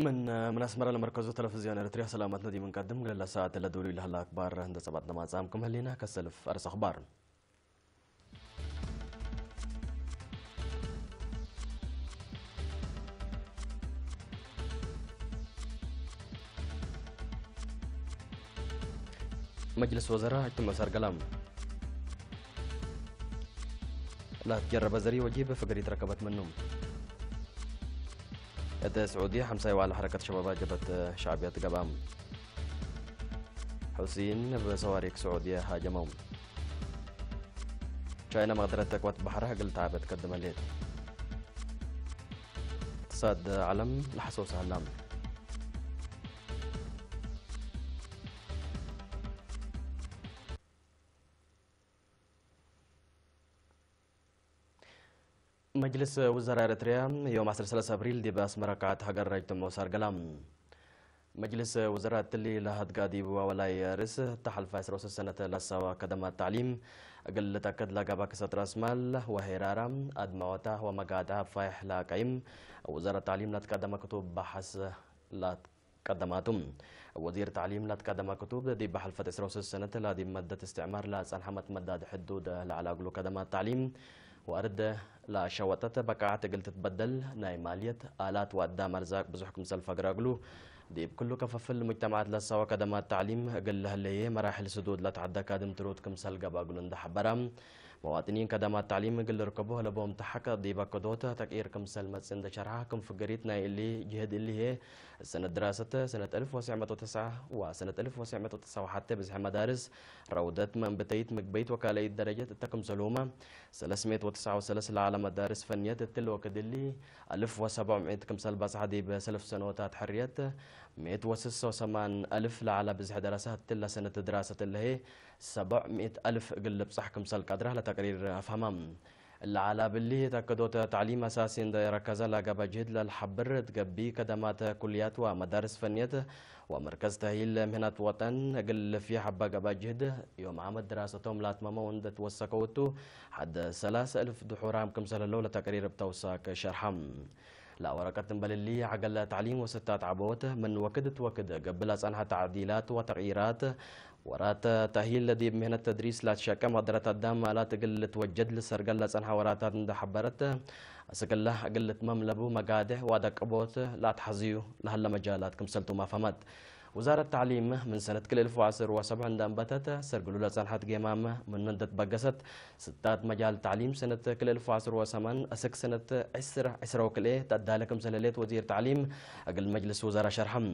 من من أسمر المركز تلفزيون إريتريا سلامتنا دي من قدم قال ساعة الدولي لهلا أكبر عند سبعة نماذج كم هلينا كسلف أرس أخبار. مجلس وزراء اجتمع صار قلم. لا تجرب زري وجيب فقري تركبت منهم. أتى سعودية حمساي وعلى حركة شباب جبت شعبية قبام. حسين بصواريخ سعودية هاجمهم. ቻይና መቕደረት ተቅወት ባሕራ እግል ተዓበት ከድመሌት። እቅትሳድ ዓለም ለሐሶስ ሃላም። መጅልስ ውዘራ ኤርትርያ ዮም ዓሰርተ ሰለስተ ኣብሪል ዲብ ኣስመራ ቃዓት ሃገር ራጅትሞ ሳርገላ። መጅልስ ውዘራ እትሊ ለሃድጋ ዲብ ዋወላይ ርእስ ተሓልፋ ዕስራ ወሰሰነተ ለሳዋ ከደማ ታዕሊም እግል ልተከድ ለጋባ ክሰት ራስማል ወሄራራ ኣድማወታ ወመጋዳ ፋይሕ ላቀይም ውዘራ ታዕሊም ላትቀደመ ክቱብ ባሓስ ላትቀደማቱ። ወዚር ታዕሊም ላትቀደመ ክቱብ ዲብ ሓልፈት ዕስራ ወሰሰነተ ላዲብ መደት እስትዕማር ላጸንሐመት መዳድ ሕዱድ ለዓላ እግሉ ከደማ ታዕሊም ወኣርድ ላሸወጠት በቃዓት እግል ትትበደል ናይ ማልየት ኣላት ወኣዳም ኣርዛቅ ብዙሕ ክምሰል ፈግረ እግሉ ዲብ ክሉ ከፈፍል ሙጅተማዓት ለሳወ ከደማት ታዕሊም እግል ለህለየ መራሕል ስዱድ ለተዓደ ካድም ትሩት ክምሰል ገባ እግሉ እንዳሐበራ መዋጥኒን ከደማት ታዕሊም እግል ልርከቦ ለቦም ተሐቀ ዲብ ኣከዶት ተቅይር ክምሰል መጽእ እንደሸርሐ ክም ፍገሪት ናይ እሊ ጅህድ እሊ ህየ ሰነት ድራሰተ ሰነት ኣልፍ ወትስዕ መቶ ተስዓ ወሰነት ኣልፍ ወትስዕ መቶ ተስዓ ወሓተ ብዝሐ መዳርስ ረውደት መንብተይት ምግበይት ወካለይት ደረጀት እተ ክምሰልሁማ ሰለስሜት ወትስዓ ወሰለስ ለዓለ መዳርስ ፈንየት እትል ወክድሊ ኣልፍ ወሰብዑ ሚእት ክምሰል ባጽሓ ዲብ ሰለፍ ሰኖታት ሕርየት ሚእት ወስሳ ወሰማን ኣልፍ ለዓለ ብዝሐ ደረሳ እትለ ሰነት ድራሰት እለሄ ሰብዕ ሚእት ኣልፍ እግል ልብጻሕ ክምሰል ቀድራ ለተቅሪር ኣፍሃማ። ለዓላ ብሊ ተከዶተ ታዕሊም ኣሳሲ እንደ ረከዘ ለገበ ጅህድ ለልሐብር ትገቢ ከደማተ ኩልያት ወመዳርስ ፈንየት ወመርከዝ ተህይል ምህናት ወጠን እግል ልፍያሕ በገበ ጅህድ ዮም ዓመት ድራሰቶም ላትመመው እንደ ትወሰከውቱ ሐደ ሰላሳ እልፍ ድሑራም ክምሰል ህለው ለተቅሪር ብተውሳክ ሸርሐም። ለወረቀት እንበልሊ ዐገለ ታዕሊም ወስታት ዐቦት ምን ወክድ ትወክድ ገብእ ለጸንሐ ተዕዲላት ወተቅይራት ወራት ተእሂል ዲብ ምህነት ተድሪስ ላትሸቀ መቅደረት አዳም አላት እግል ልትወጀድ ልሰርገል ለጸንሐ ወራታት እንደ ሐበረት፣ አስክላ እግል ልትመም ለቡ መጋድሕ ወአደቅቦት ለአትሐዝዩ ለሀለ መጃላት ክምሰልቱም አፍሀመት። ውዛረት ተዕሊም ምን ሰነት ክልኤ እልፍ ወዐስር ወሰብዕ እንደ አንበተት፣ ሰርግሉ ለጸንሐት ጌማም ምኑ እንደ ትበገሰት፣ ስታት መጃል ተዕሊም ሰነት ክልኤ እልፍ ወዐስር ወሰማን አስክ ሰነት ዕስር ዕስራ ወክልኤ ተአዳለ ክምሰል ህሌት ወዚር ተዕሊም እግል መጅልስ ውዘራ ሸርሐም።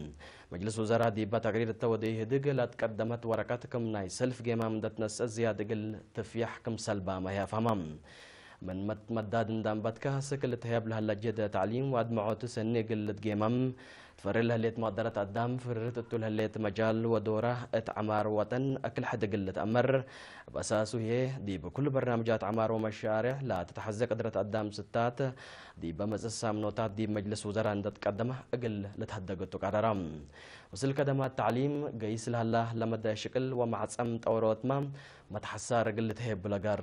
መጅልስ ውዘራ ዲባ ተቅሪር እተ ወደይ ህድግ ላትቀደመት ወረቀት ክም ናይ ሰልፍ ጌማም እንደ ትነስአት ዝያድ እግል ትፍያሕ ክምሰልባ መህያ አፍሀማ። ምን መትመዳድ እንደ አንበትከ አስክ ልትህየብ ለሀለ ጅህድ ተዕሊም ወአድመዖት ሰኒ እግል ልትጌማም ትፈሪ ለህሌት መቅደረት አዳም ፍርርት እቱ ለህሌት መጃል ወዶራ እት ዐማር ወጠን አክል ሕድ እግል ልትአመር። በሳሱ ህዬ ዲብ ኩሉ በርናምጃት ዐማር ወመሻሬዕ ለትትሐዘ ቅድረት አዳም ስታት ዲበ መጽእ ሳምኖታት ዲብ መጅልስ ውዘራ እንደ ትቀደመ እግል ልትሀደግ እቱ ቀረራ። ምስል ከደማት ተዕሊም ገይስ ለሀላ ለመደ ሽቅል ወመዕጸም ጠወሮትማ መትሐሳር እግል ልትሄብ ለጋር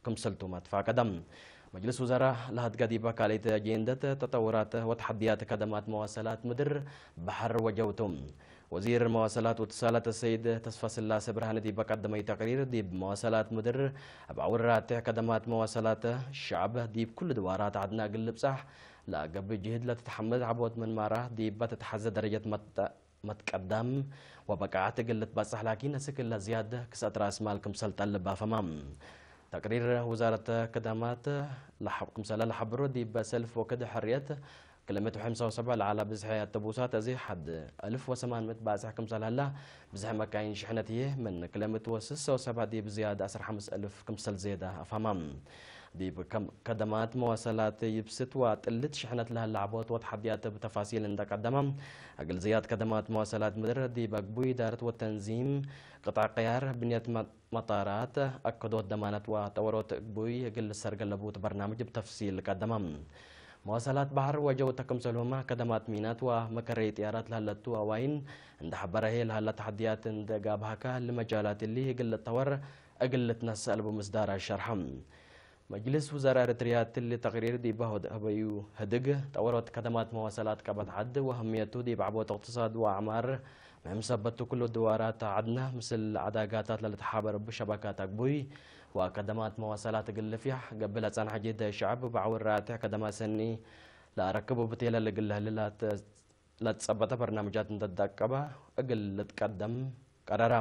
ክምሰልቱመ ትፋቀደም። መጅልስ ውዘራ ለሀድገ ዲበ ካልእት አጄንደት ተጠውራት ወተሐድያት ከደማት መዋሰላት ምድር በሐር ወጀውቱ። ወዚር መዋሰላት ወእትሳላት ሰይድ ተስፋስላሰ ብርሃነ ዲበ ቀደመይ ተቅሪር ዲብ መዋሰላት ምድር እብ ዐውር ራቴሕ ከደማት መዋሰላት ሸዕብ ዲብ ኩሉ ድዋራት ዐድና እግል ልብጻሕ ለአገብእ ጅህድ ለትትሐመድ ዐቦት ምን ማራ ዲበ ትትሐዘ ደረጀት መትቀዳም ወበቃዓት እግል ልትበጽሕ ላኪን አስክ እለ ዝያድ ክስአት ራእስ ማል ክምሰል ጠልብ አፈማ። ተቅሪር ውዛረት ከደማት ለሐ-፣ ክምሰለ ለሐብሮ ዲብ ሰልፍ ወክድ ሕርየት ክልኤ ምእት ወሐምሳ ወሰብዕ ለዓላ ብዝሐ አተቡሳት እዚ ሐድ አልፍ ወሰማን ምእት ባጽሕ ክምሰል ሀላ ብዝሐ መካይን ሽሕነት ህዬ ምን ክልኤ ምእት ወስሳ ወሰብዕ ዲብ ዝያድ ዐስር ሐምስ አልፍ ክምሰል ዜደ አፍሀማ። ዲብ ከም-፣ ከደማት መዋሰላት ይብስት ወጥልት ሽሕነት ለሀለ ዐቦት ወተሐድያት እብ ተፋሲል እንደ ቀደመ፣ እግል ዝያድ ከደማት መዋሰላት ምድር ዲብ አግቡይ ኢዳረት ወተንዚም፣ ቅጣዕ ቅያር፣ ብንየት መ-፣ መጣራት፣ አከዶት ደማነት ወጠወሮት እግቡይ እግል ልሰርገ ለቡት በርናምጅ እብ ተፍሲል ቀደመ። መዋሰላት በሐር ወጀው ተክምሰልሁመ ከደማት ሚናት ወመከረይ ጥያራት ለሀለቱ አዋይን እንደ ሐበረ ህዬ ለሀለ ተሐድያት እንደ ጋብሀከ ለመጃላት እሊ እግል ልጠወር እግል ልትነሰእ ለቡ ምስዳር አሸርሐ። መጅልስ ውዘራ ኤርትርያ ትሊ ተቕሪር ዲብ ህበዩ ህድግ ጠወሮት ከደማት መዋሰላት ቀበት ዓድ ወህምየቱ ዲብ ዓቦት እቅትሳድ ወኣዕማር ምህም ሰበቱ ኩሉ ድዋራት ዓድና ምስል ዓዳጋታት ለልትሓበር ብሸበካ ተግቡይ ወከደማት መዋሰላት ግልፍያሕ ገብል ኣጻን ሓጂድ ሸዕብ ባዕውር ራትሕ ከደማ ሰኒ ለኣረክቡ ብቴለ ልግለህልላት ለትጸበተ በርናምጃት እንተዳቀባ እግል ልትቀደም ቀረራ።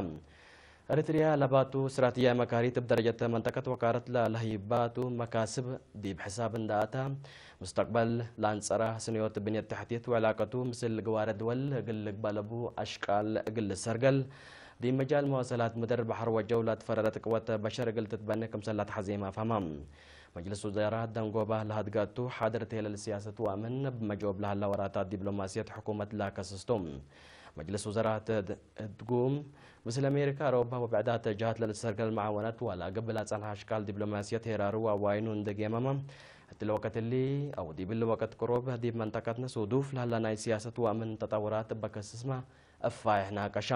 ኤርትርያ ለባቱ ስትራቴጂያዊ መካሪት ብደረጀት መንጠቀት ወካረት ለለህይባቱ መካስብ ዲብ ሕሳብ እንዳኣታ፣ ሙስተቅበል ለኣንጸራ ስንዮት ብንየት ተሕቲት ወዕላቀቱ ምስል ግዋረ ድወል እግል ልግባለቡ ኣሽቃል እግል ሰርገል፣ ዲብ መጃል መዋሰላት ምድር ባሕር ወጀው ለትፈረረት ቅወት በሸር እግል ትትበነ ክምሰላ ተሓዜማ ፋማ። መጅልስ ውዘራ ደንጎባ ለሃድጋቱ ሓድር ተየለል ሲያሰት ወኣምን ብመጅኦብ ለሃላ ወራታት ዲፕሎማሲየት ሕኩመት ላከስስቶ። መጅልስ ውዘራ ተድጉም ምስል ኣሜሪካ፣ ኣውሮፓ ወብዕዳት ጀሃት ለልሰርገል መዓወነት ዋላ ገብል ኣጻንሓ ኣሽካል ዲፕሎማሲየት ሄራሩ ኣዋይኑ እንደጌመማ እቲ ለወቀት እሊ ኣው ዲብል ወቀት ቅሮብ ዲብ መንጠቀትነ ሱዱፍ ለሃላ ናይ ሲያሰት ወኣምን ተጣውራት በከስስማ እፋይሕ ናቀሻ።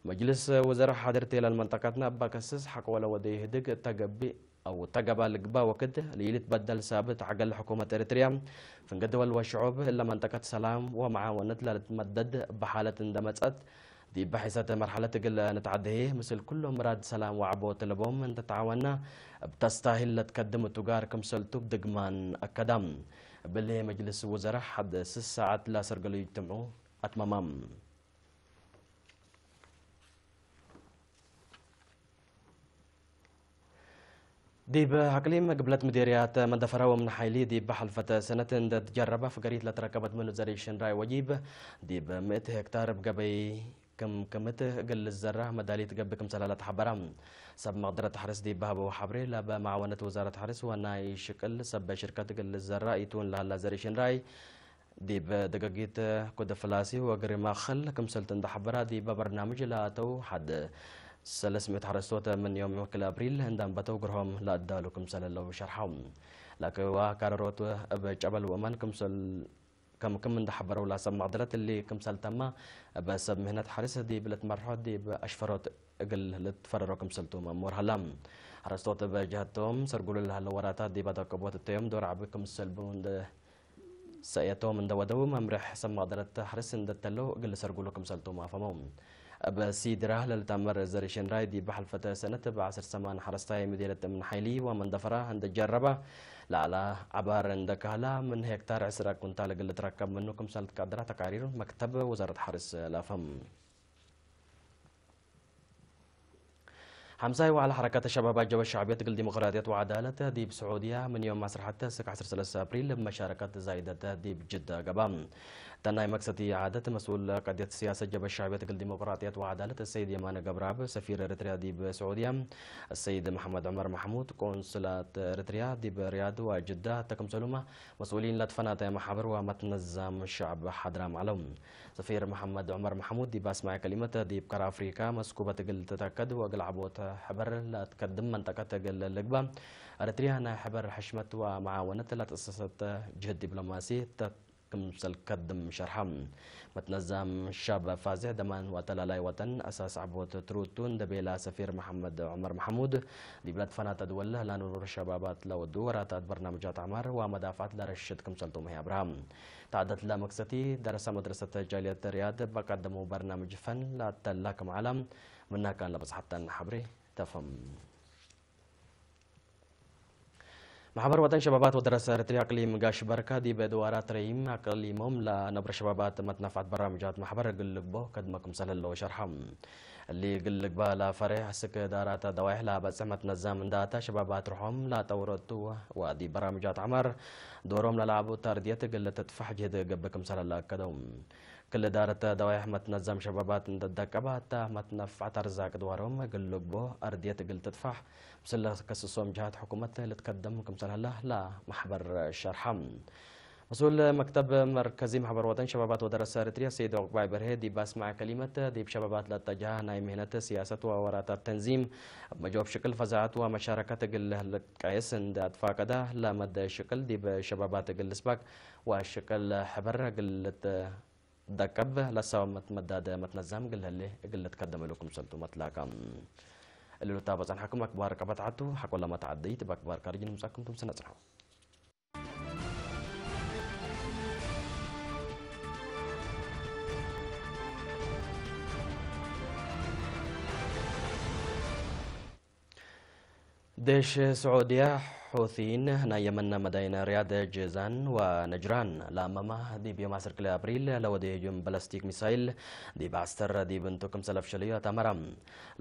መጅልስ ውዘራ ሓድር ተየለል መንጠቀትነ በከስስ ሓቅ ወለ ወደ ይህድግ ተገቢ ኣው ተገባ ልግባ ወክድ ልይልት በደል ሳብት ዓገል ሕኩመት ኤርትርያ ፍንገ ደወል ወሽዑብ እለ መንጠቀት ሰላም ወመዓወነት ለልትመደድ በሓለት እንደመጸት ዲብ ባሒሰት መርሓለት እግል ንትዓደየ ምስል ኩሎም ምራድ ሰላም ወዓቦ ተለቦም እንተተዓወና እብ ተስታሂል ለትከድም እቱጋር ክምሰልቱ ብድግማን ኣከዳም። እብልሄ መጅልስ ውዘራ ሓደ ስስ ሰዓት ላሰርገሉ ይጅትምዑ ኣትመማም። ዲብ ኣቅሊም ግብለት ምዴርያት መንደፈራ ወምን ሓይሊ ዲብ ሓልፈተ ሰነት እንደ ትጀረባ ፍገሪት ለትረከበት ምኑ ዘሪ ሽንራይ ወጂብ ዲብ ምእት ሄክታር ብገበይ ክም ክምት እግል ዝዘራ መዳሊት ገብእ ክምሰላላ ተሓበራ። ሰብ መቅደረት ሓርስ ዲብ ባህበው ሓብሬ ለበ ማዕወነት ወዛረት ሓርስ ወናይ ሽቅል ሰብ ሽርከት እግል ዝዘራ ኢቱን ለሃላ ዘሪ ሽንራይ ዲብ ደገጊት ኩደ ፍላሲ ወግሪ ማኸል ክምሰልቱ እንዳሓበራ ዲብ በርናምጅ ለኣተው ሓደ ሰለስት ሚእት ሓረስቶት ምን ዮም ወክል ኣብሪል እንዳንበተው ግርሆም ለኣዳሉ ክምሰል ኣለው ሸርሓው። ላከዋ ካረሮት እብ ጨበል ወእማን ክምሰል ከም ክም እንዳሓበረው ላሰብ መቅደረት እሊ ክምሰልተማ እብ ሰብ ምህነት ሓርስ ዲብ ልትመርሖ ዲብ ኣሽፈሮት እግል ልትፈረሮ ክምሰልቱ መሞር ሃላ። ሓረስቶት እብ ጀህቶም ሰርጉሉ ለሃለ ወራታት ዲብ ኣዳቀቦት እተዮም ዶር ዓቢ ክምሰልቡ እንደ ሰእየቶም እንደ ወደው መምርሕ ሰብ መቅደረት ሓርስ እንደተለው እግል ሰርጉሉ ክምሰልቶም ኣፈመው። እብ ሲድራ ለልታመር ዘሪ ሽንራይ ዲብ ሓልፈተ ሰነት እብ ዓሰርተ ሰማን ሓረስታይ ምዴለት እምን ሓይሊ ወመንደፈራ እንደ ጀረባ ለዓላ ዓባር እንደ ካህላ ምን ሄክታር ዕስራ ኩንታል እግል ትረከብ ምኑ ክምሰል ትቃድራ ተቃሪሩ መክተብ ወዛረት ሓርስ ላፈም። ሓምሳይ ዋዕላ ሓረካት ሸባባት ጀበ ሻዕብየት እግል ዲሞክራጥየት ወዓዳለት ዲብ ስዑድያ ምን ዮም ዓሰርተ ሓሙሽተ እስክ ዓሰርተ ሰለስተ ኣፕሪል ብመሻረከት ዛይደት ዲብ ጅዳ ገባ። ተናይ መክሰቲ ዓደት መስኡል ቀድየት ስያሰት ጀበ ሻዕብየት እግል ዲሞክራጥየት ወዓዳለት ሰይድ የማነ ገብረኣብ ሰፊር ኤርትርያ ዲብ ስዑድያ ሰይድ መሓመድ ዑመር ማሕሙድ ቆንስላት ኤርትርያ ዲብ ሪያድ ወጅዳ ተክምሰሉማ መስኡሊን ለትፈናተ መሓበር ወመትነዛም ሻዕብ ሓድራም ዓለው። ሰፊር መሓመድ ዑመር ማሕሙድ ዲብ ኣስማዕ ከሊመት ዲብ ከራ ኣፍሪካ መስኩበት እግል ትተከድ ወእግል ዓቦት ሕበር ለትከድም መንጠቀት እግል ልግባ ኤርትርያ ናይ ሕበር ሕሽመት ወመዓወነት ለትእሰሰት ጅህድ ዲፕሎማሲ ክምሰል ከድም ሸርሓ። መትነዛም ሻብ ፋዝሕ ደማን ወተላላይ ወጠን ኣሳስ ዓቦት ትሩቱ እንደ ቤላ ሰፊር መሓመድ ዑመር ማሕሙድ ዲብ ለትፈናተ ድወል ላኑሩር ሸባባት ለወዱ ወራታት በርናምጃት ዓማር ወመዳፍዓት ለረሽድ ክምሰልቶም ህይ ኣብርሃ። ተዓደት ለመክሰቲ ደረሰ መድረሰተ ጃልየት ሪያድ በቀደሙ በርናምጅ ፈን ለተላክ መዓላ ምናካን ለበጽሓተን ሓብሬ ተፈም። ማሕበር ወጠን ሸባባት ወደረሰ ኤርትርያ ኣቅሊም ጋሽ በርካ ዲብ ድዋራት ረይም ኣቅሊሞም ለነብረ ሸባባት መትናፍዓት በራምጃት ማሕበር እግል ልግቦ ከድመ ክምሰል ህለዎ ሸርሓ። እሊ እግል ልግባ ለፈሬሕ ስክ ዳራት ደዋይሕ ለበጽሕ መትነዛም እንዳታ ሸባባት ርሖም ለጠውረቱ ወዲ በራምጃት ዓማር ዶሮም ለለዓቡ ታርድየት እግል ተጥፋሕ ጅህድ ገብእ ክምሰል ለኣከደው። ክል ዳረት ደዋይሕ መትነዛም ሸባባት እንደደቀባ እታ መትነፍዓት ኣርዛቅ ድዋሮም እግል ልግቦ ኣርድየት እግል ትጥፋሕ ምስለ ከስሶም ጅሃት ሕኩመት ልትከደም ክምሰል ህላ ለማሕበር ሸርሓ። መስኡል መክተብ መርከዚ ማሕበር ወጠን ሸባባት ወደረሰ ኤርትርያ ሰይድ ዑቅባይ በርሄ ዲብ ኣስማዕ ከሊመት ዲብ ሸባባት ለተጃሃ ናይ ምህነት ስያሰት ወወራታት ተንዚም ኣብ መጃወብ ሽቅል ፈዛዓት ወመሻረከት እግል ልቀየስ እንደ ኣትፋቀዳ ለመደ ሽቅል ዲብ ሸባባት እግል ልስባክ ወሽቅል ሕበር እግል ልት ደቀብ ለሳወመት መዳደ መትነዛም ግልህሌ እግል ልትከደመሉ ክምሰልቱ መትላካ። ልሉታ በጻንሓኩም ኣክባር ቀበታዓቱ ሓቆላ መተዓደይት በኣክባር ካርጅ ንምጻኩም ትምስና ጽንሑ። ደሽ ስዑድያ፣ ሑቲን ናይ የመን መዳይን ሪያድ፣ ጅዛን ወነጅራን ላመማ ዲብ ዮም ዓሰርተ ክልተ ኣፕሪል ለወደ ህጁም ባላስቲክ ሚሳይል ዲብ ዓስተር ዲብ እንቱ ክምሰል ኣፍሸለዮ ተመራ።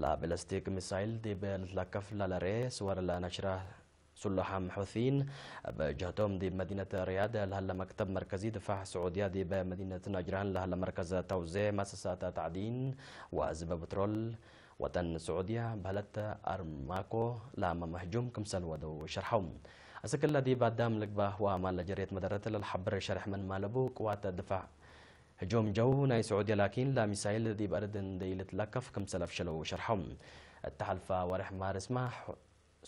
ላባላስቲክ ሚሳይል ዲብ ልትለከፍ ላለሬ ስወር ለነሽራ ስሉሓም ሑቲን ብጀህቶም ዲብ መዲነት ሪያድ ለሃለ መክተብ መርከዚ ድፋዕ ስዑድያ ዲብ መዲነት ነጅራን ለሃለ መርከዝ ተውዜ መሰሳት ታዕዲን ወዝበ ብትሮል ወጠን ስዑድያ በህለት ኣርማኮ ላመማ ህጁም ክምሰል ወደው ሸርሐው። ኣሰክላ ዲብ ኣዳም ልግባ ወኣማን ለጀሬት መደረት ለልሓብር ሸርሕ መን ማለቡ ቅዋት ድፋዕ ህጁም ጀው ናይ ስዑድያ ላኪን ላሚሳይል ዲብ ኣርድ እንደይልትለከፍ ክምሰል ኣፍሸለው ሸርሐው። እተሓልፋ ወርሕ ማርስማ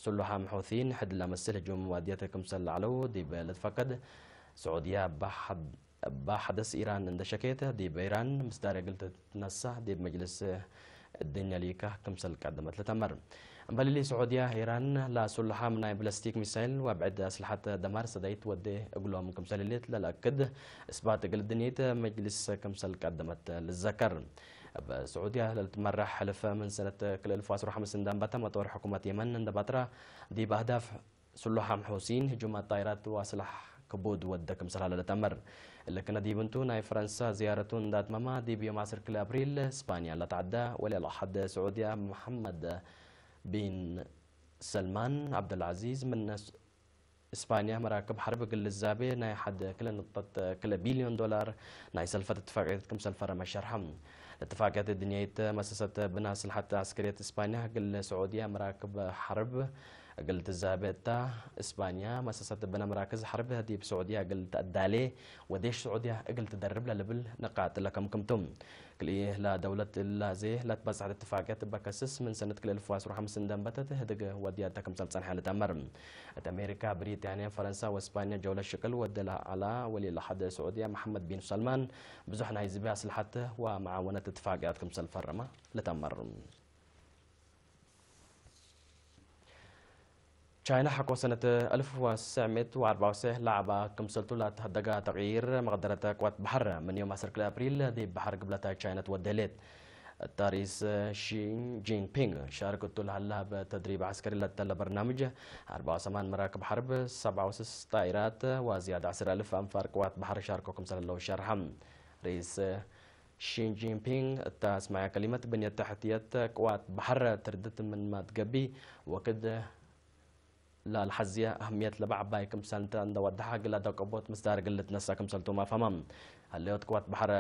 ስሉሓም ሑቲን ሕድ ለመስል ህጁም ዋድየት ክምሰል ለዓለው ዲብ ልትፈቀድ ስዑድያ ባሕ-፣ ባሕደስ ኢራን እንደሸኬት ዲብ ኢራን ምስዳር እግል ትትነሳ ዲብ መጅልስ እድኛ ሊካ ክምሰል ቀደመት ልተመር። እምበልሊ ስዑድያ ኢራን ላስሉሓም ናይ ባላስቲክ ሚሳይል ወብዕድ ኣስልሓት ደማር ሰዳይት ወዴ እግሎም ክምሰል ህሌት ለለእክድ እስባት እግል ድንየት መጅልስ ክምሰል ቀደመት ልዘከር። ብስዑድያ ለልትመራሕ ሕልፍ ምን ሰነት ክልተ ኣልፍ ወዓሰርተ ሓሙሽተ እንዳንባታ መጦር ሕኩመት የመን እንደባጥራ ዲብ ኣህዳፍ ስሉሓም ሑሲን ህጁማት ጣይራት ወስላሕ ክቡድ ወደ ክምሰል ሃለ ለተመር። እልክነ ዲብ እንቱ ናይ ፈረንሳ ዝያረቱ እንዳትመማ ዲብ ዮም ዓሰርተ ክልተ ኣፕሪል ስፓንያ ለተዓዳ ወሊ ኣልዓሕድ ስዑድያ መሓመድ ቢን ሰልማን ዓብደልዓዚዝ ምን እስፓንያ መራክብ ሓርብ እግል ልዛቤ ናይ ሓደ ክለ ንጥጠት ክለ ቢልዮን ዶላር ናይ ሰልፈት እትፋቅየት ክምሰል ፈረመ ሸርሐ። ለትፋቅየት ድንያይት መሰሰት ብና ስልሓት ዓስከርየት እስፓንያ እግል ስዑድያ መራክብ ሓርብ እግል ትዛቤ እታ እስፓንያ መሰሰት ብና መራክዝ ሓርብ ዲብ ስዑድያ እግል ተዳሌ ወዴሽ ስዑድያ እግል ትደርብ ለልብል ንቃጥ ለከምክምቱ። ክልኤ ለደውለት ላዜ ለትበጻሕት እትፋቅየት በከስስ ምን ሰነት ክልኤ ኣልፍ ወዓሰርተ ሓምስተ እንደንበተት ህድግ ወድያተ ክምሰል ጸንሐ ልተመር። እት ኣሜሪካ፣ ብሪጣንያ፣ ፈረንሳ ወስፓንያ ጀውለ ሽቅል ወደ ለዓላ ወሊ ለሓደ ስዑድያ መሓመድ ቢን ሰልማን ብዙሕ ናይ ዝብያ ስልሓት ወመዓወነት እትፋቅያት ክምሰል ፈረማ ልተመር። ቻይና ሓቆ ሰነት ኣልፍ ወስዕ ሚእት ወኣርባዕ ወስዕ ለዓባ ክምሰልቱ ላተሃደጋ ተቕይር መቕደረተ ቅዋት ባሕር ምን ዮም ዓሰርተ ክልተ ኣፕሪል ዲብ ባሕር ግብለታ ቻይና ትወደሌት። እታ ርኢስ ሺ ጂንፒንግ ሻርክቱ ለሃላ ብተድሪብ ዓስከሪ ለተለ በርናምጅ ኣርባዓ ወሰማን መራክብ ሓርብ፣ ሰብዓ ወስስ ጣይራት ወዝያድ ዓስር ኣልፍ ኣንፋር ቅዋት ባሕር ሻርኮ ክምሰል ኣለዉ ሸርሓ። ርኢስ ሺ ጂንፒንግ እታ ስማያ ከሊመት ብንየት ተሕትየት ቅዋት ባሕር ትርድት ምን ማትገቢ ወክድ ላልሓዝያ ኣህምየት ለባዕባይ ክምሰል እንተ እንደወድሓ ግላ ደቀቦት ምስዳር ግልት ነሳ ክምሰልቱ ማፋማ። ሃለዮት ቅዋት ባሕር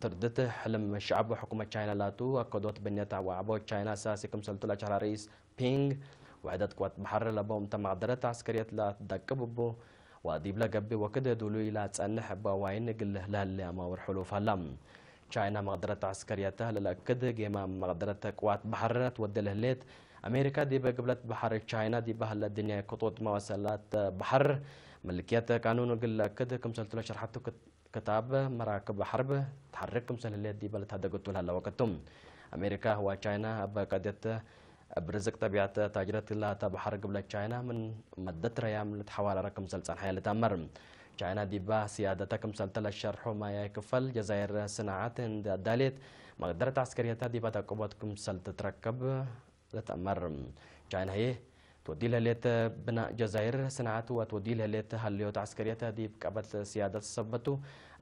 ትርድት ሕልም ሸዓብ ሕኩመት ቻይና ላቱ ኣከዶት ብንየት ወዓቦ ቻይና ሳሲ ክምሰልቱ ለቻራ ርኢስ ፒንግ ውሕደት ቅዋት ባሕር ለቦም ተማዕደረት ዓስከርየት ላትደቅብ እቡ ወዲብ ለገቢ ወክድ ዱሉይ ላጸንሕ በዋይን ግልህ ለህሊ ኣማውር ሕሉፍ ሃላ። ቻይና መቕደረት ዓስከርየተ ለለእክድ ጌማ መቕደረት ቅዋት ባሕር ትወደ ለህሌት። ኣሜሪካ ዲበ ግብለት ባሕር ቻይና ዲበ ህለ ድንያ ክጡጥ መዋሰላት ባሕር ምልክየት ቃኑን ግል ለእክድ ክምሰልቱ ለሸርሓቱ ክት-፣ ክታብ መራክብ ሓርብ ትሓርክ ክምሰል ህሌት ዲበ ለታደገቱ ለሃላ ወቅቱ። ኣሜሪካ ወቻይና ኣብ ቀደት ኣብ ርዝቅ ጠቢዓት ታጅረት ላታ ባሕር ግብለት ቻይና ምን መደት ረያም ልትሓዋራረ ክምሰል ጸንሐ ልተኣመር። ቻይና ዲባ ስያደታ ክምሰል ተለሸርሑ ማያይ ክፈል ጀዛይር ስናዓት እንደ ኣዳሌት መቅደረት ዓስከርየታ ዲባ ተቅቦት ክምሰል ትትረከብ ልተኣመር። ቻይና ህየ ትወዲ ለሌት ብና ጀዛይር ስናዓት ወትወዲ ለሌት ሃልዮት ዓስከርየታ ዲብ ቀበት ስያደት ሰበቱ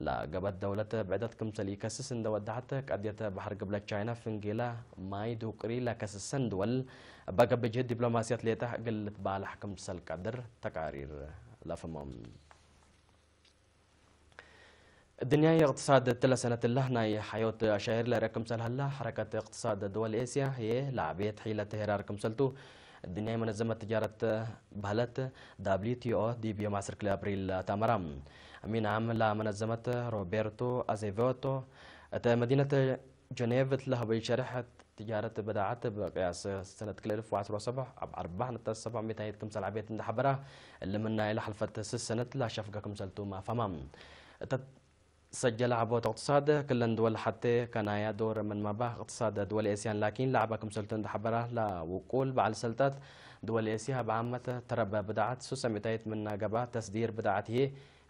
ለገበት ደውለት ብዕደት ክምሰል ይከስስ እንደወዳሓት ቀድየት ባሕር ግብለት ቻይና ፍንጌላ ማይ ዱቅሪ ለከስሰን ድወል በገብ ጅህድ ዲፕሎማስያት ሌጣ ግልት ባላሕ ክምሰል ቀድር ተቃሪር ለፍሞም። الدنيا اقتصاد تلا سنة الله ناي حيوت أشاير لرا كمسل هلا حركة اقتصاد دول آسيا هي لعبية حيلة تهرار كمسلتو. الدنيا منظمة تجارة بهلت دبليو تي او دي بيوم عصر كل أبريل تامرا. أمين عام لا منظمة روبرتو أزيفوتو أت مدينة جنيف تلهبي شرح تجارة بدعات بقياس سنة كل ألف وعشرة وسبع أب أربعة نقطة سبعمية كمسل عبيت عند حبرة اللي منا إلى حلفة سس سنة لا شفقة كمسلتو ما فمام. ሰጀላ ዓቦት እቕትሳድ ክለን ድወል ሓቴ ከናያ ዶር መንማባ እቕትሳድ ድወል ኤስያን ላኪን ለዓባ ክምሰልቱ እንዳሓበራ ላ ውቁል በዓል ሰልጣት ድወል ኤስያ ብዓመት ተረበ ብድዓት ሱሰ ሚእታይት ምናገባ ተስዲር ብድዓት ይሄ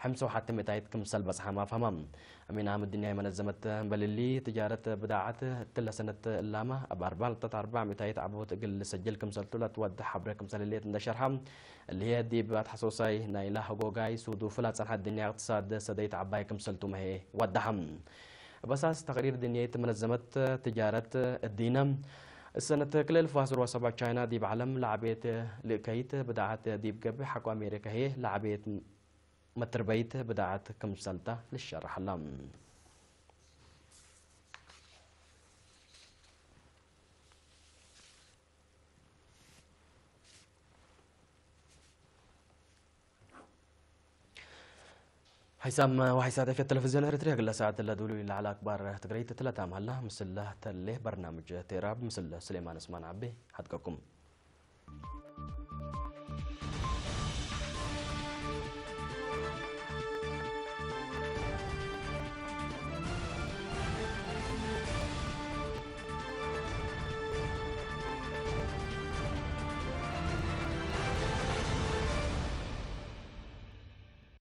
ሕምሰው ሓቲ ሚእታይት ክምሰል በጽሓ ማፋማ። ሚና ምድንያ የመነዘመት በልሊ ትጃረት ብድዓት ትለሰነት እላማ ኣብ ኣርባ ነጥብ ኣርባ ሚእታይት ዓቦት እግል ሰጀል ክምሰልቱ ለትወድ ሓብረ ክምሰልልየት እንደሸርሓ እልየ ዲብ ኣትሓሶሳይ ናይላ ህጎጋይ ሱዱ ፍላ ጸንሓት ድንያ እቕትሳድ ሰደይት ዓባይ ክምሰልቱ መሄ ወዳሓም። በሳስ ተቕሪር ድንየት መነዘመት ትጃረት እዲነ እሰነት ክልል ፋስር ወሰባ ቻይና ዲብ ዓለም ለዓቤት ልእከይት ብድዓት ዲብ ገብእ ሓቆ ኣሜሪካ ሄ ለዓቤት መትርበይት ብድዓት ክምሰልታ ልሸርሓላ። ሓይሳም ወሓይሳት ኤፍኤት ቴሌቪዝዮን ኤርትርያ ግለ ሰዓት ለድውሉ ይለዓል ኣክባር ትግራይ ትትለታ ማላ ምስለ ተሌ በርናምጅ ቴራብ ምስለ ስሌማን እስማን ዓቢ ሓድቀኩም።